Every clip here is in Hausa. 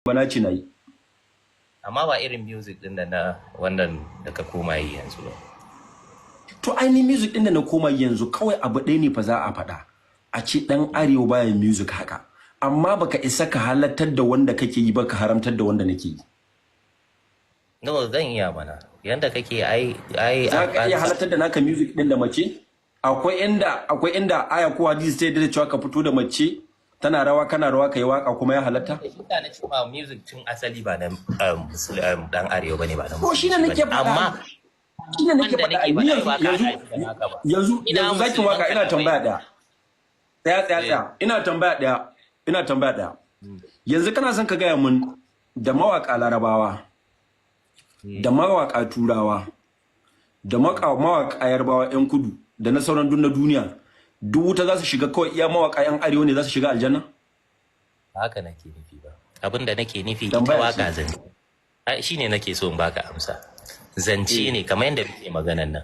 Ba na ce na yi. Amma ba irin music din da na wannan da ka koma yi yanzu ba. To, ainihin music din da na koma yanzu, kawai abu ɗaya ne fa za a faɗa, a ce ɗan arewa baya music haka, amma baka isa ka halartar da wanda kake yi ba, ka haramtar da wanda nake yi. No, zan iya mana, yanda kake ai. Za ka iya halartar da naka music din da mace? Akwai inda aya ko hadisi ta yadda da cewa ka fito da mace tana rawa, kana rawa, kai waka kuma ya halatta? Shi na ce ma music tun asali ba na dan arewa bane, ba na Ko shine musulunci nake bane. faɗa. Amma Shine nake wanda faɗa. nake Ni faɗa yanzu ba ka yanzu haɗa shi da naka ba. Yanzu Ina yanzu zakin musulman waka, ina ka tambaya ɗaya. Tsaya, tsaya, tsaya. Ina tambaya ɗaya. Ina tambaya ɗaya. Yanzu kana son ka gaya mun da mawaka Larabawa, da mawaka Turawa, da mawaka Yarbawa 'yan kudu, da na sauran duk na duniya, duk wuta za su shiga, kawai iya mawaka 'yan arewa ne za su shiga aljanna? Ba haka nake nufi ba. Abin da nake nufi, ita Tambaya waka ce. zance. Ai shine nake so in baka amsa. Zance ne, kamar yadda muke maganan nan.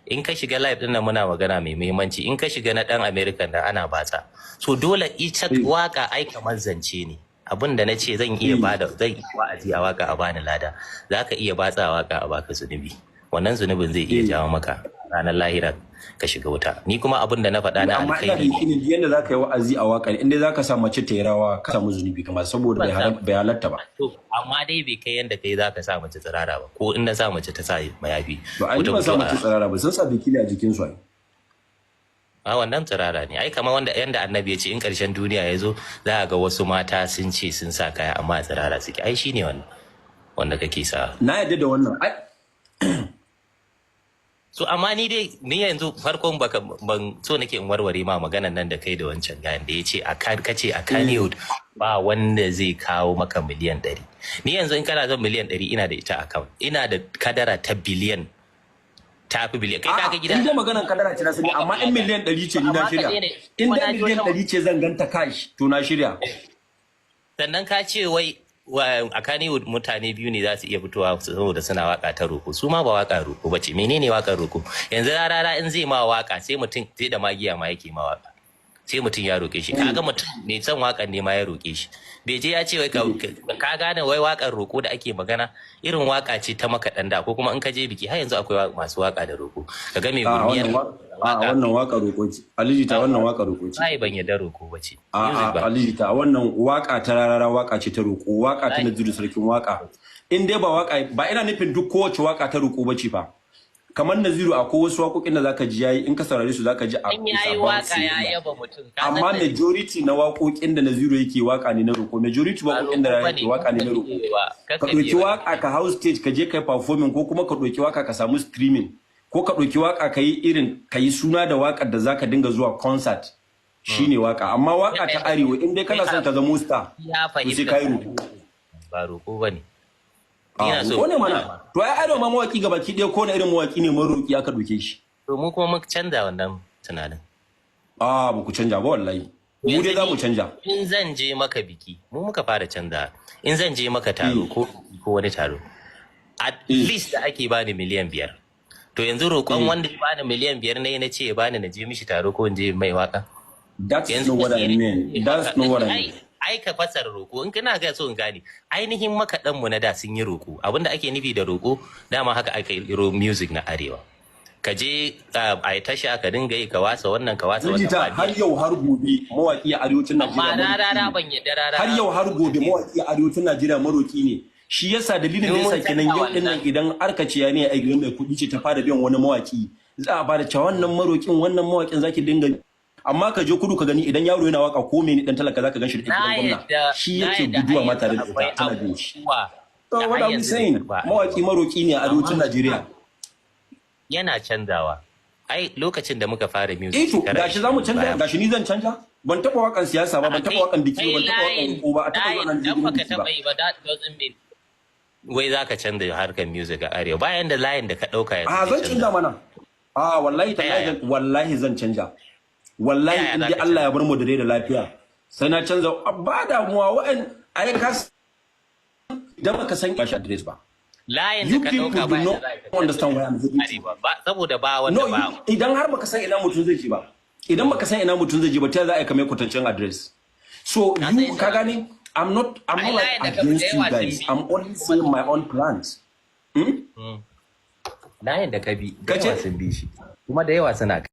In ka shiga live din nan muna magana mai muhimmanci, in ka shiga na dan America nan ana batsa. So dole ita waka ai kamar zance ne. Abin da na ce, zan iya bada, zan iya wa'azi a waka a bani lada. Za ka iya batsa a waka a baka zunubi. Wannan zunubin zai iya jawo maka ranar lahira ka shiga wuta. Ni kuma abin da na faɗa na Amma ina da alkhairi ne. yakinin duk yanda zaka yi wa'azi a waka, in dai zaka sa mace ta yi rawa, ka samu zunubi kamar saboda bai halatta ba. To, amma dai bai kai yanda kai zaka sa mace tsirara ba, ko in na sa mace ta sa mayafi. To ai ko ta ban sa fito mace tsirara ba, sun sa bikini a jikin su ai. A wannan tsirara ne ai, kamar wanda yanda Annabi ya ce in ƙarshen duniya ya zo za a ga wasu mata sun ce sun sa kaya amma a tsirara suke. Ai shine wannan wanda kake sa. Na yarda da wannan. Ai So amma ni dai, ni yanzu farkon baka ban so nake in warware ma maganan nan da kai da wancan gayan da ya ce a kan kace a Kannywood ba wanda zai kawo maka miliyan 100. Ni yanzu in kana son miliyan 100, ina da ita account, ina da kadara ta biliyan, ta fi biliyan. Kai kaga gida. In dai maganan kadara ce, na sani, amma in miliyan 100 ce, ni na Amma ka shirya. daina- In kuma dai na ji miliyan wata- 100 ce zan ganta cash, to na shirya. Sannan ka ce wai a Kannywood mutane biyu ne za su iya fitowa saboda suna waka ta roko. Su ma ba waka roko ba ce. Menene waka roko? Yanzu Rarara in zai ma waka, sai mutum sai da magiya ma yake ma waka, sai mutum ya roke shi. Kaga mutum mai son wakan ne ma ya roke shi, bai je ya ce wai ka gane wai wakar roko da ake magana, irin waka ce ta makaɗan da, ko kuma in ka je biki har yanzu akwai masu waka da roko, kaga mai A gurmiyar wannan a wannan waka roko ce, Ali Jita, wannan waka roko ce. Ai ban yarda roko ba ce. A Music a ba. Ali Jita, wannan waka ta Rarara waka ce ta roko, waka ta Naziru Sarkin Waka. In dai ba waka ba, ina nufin duk kowace waka ta roko bace fa. Kamar Naziru, akwai wasu waƙoƙin da zaka ji yayi, in ka saurare su zaka ji a In yayi it's about waka ya soyayya. yaba mutum, ka san Amma da- majority na waƙoƙin da Naziru yake, waka ne na roko. Majority Ba waƙoƙin da roƙo yake, bane, waka ne na kakka roko. biye wa- Ka kakka ɗauki biye wa. waka ka hau stage ka je kai performing, ko kuma ka ɗauki waka ka samu streaming, ko ka ɗauki waka ka yi irin ka yi suna da wakar da zaka dinga zuwa concert, shine waka. Amma waka ta arewa, in dai kana son ka zamo star, Ya to sai fahimta. ka yi roƙo. Ba roƙo ba ne. A Ina so roƙo ne mana. To ai arewa ma mawaki gabaki ɗaya, ko na irin mawaki ne maroƙi aka ɗauke shi. To mu kuma mun canza wannan tunanin. A ba ku canja ba wallahi, mu dai za mu canja. In zan je maka biki, mu muka fara canza. In zan je maka taro ko wani taro, at least da ake bani miliyan 5. To yanzu roƙon wanda ya bani miliyan 5 ne na ce ya bani na je mishi taro ko in je mai waka? That's not what I mean. That's not what I mean. Ai ka fasara roko in kana ga so in gane. Ainihin makaɗan mu na da sun yi roko. Abinda ake nufi da roko, dama haka aka yi music na arewa. Ka je a yi tasha ka dinga yi, ka wasa wannan, ka wasa wannan. Jita, ba har biya. yau har gobe mawaki a arewacin Amma Najeriya Rarara maroki ne. ban yadda Rarara Har yau har gobe mawaki a arewacin Najeriya maroki ne. Shi yasa dalilin da yasa Mun kenan yau canza din nan wannan. idan arka ce ya ne a gidan mai kuɗi ce ta fara biyan wani mawaki, za a bada cewa wannan marokin, wannan mawakin zaki dinga. Amma ka je kudu ka gani, idan yaro yana waka ko mene, dan talaka, zaka ganshi da Na gidan gwamna yadda shi na yake yadda guduwa har ma tare da yanzu akwai ita tana bin shi. abubuwa So da what har are we yanzu bai saying? karba a Mawaki maroki ne a arewacin Amma Najeriya. yana canzawa. Ai lokacin da muka fara music Eh, to shekara gashi zamu 20 canja, baya. gashi ni zan canja. Ban taba wakan siyasa ba, ban taba wakan biki ba, ban taba wakan ko ba a taba zuwa nan Dan jirgin baka biki ba. taba yi ba, that doesn't mean wai zaka canza harkar music a arewa. Bayan da layin da ka dauka yanzu A zai zan canja mana. A wallahi Ta tallahi yaya? Wallahi zan canja. Wallahi Ta yaya in dai zaka Allah ya bar mu da rai da lafiya, sai na canza. Ba damuwa, wa'an ai ka idan baka san ba shi address ba. Layin da You ka people dauka do bayan not da za ka understand where I'm heading to. arewa ba, saboda ba wanda No, ba idan har baka san ina mutum zai je ba, idan baka san ina mutum zai je ba, ta za a yi kamar kwatancin address? So Na san you inda ka gane I'm not like against you guys. I'm only saying my own plans. Layin da ka bi, da yawa sun bi shi, kuma da yawa suna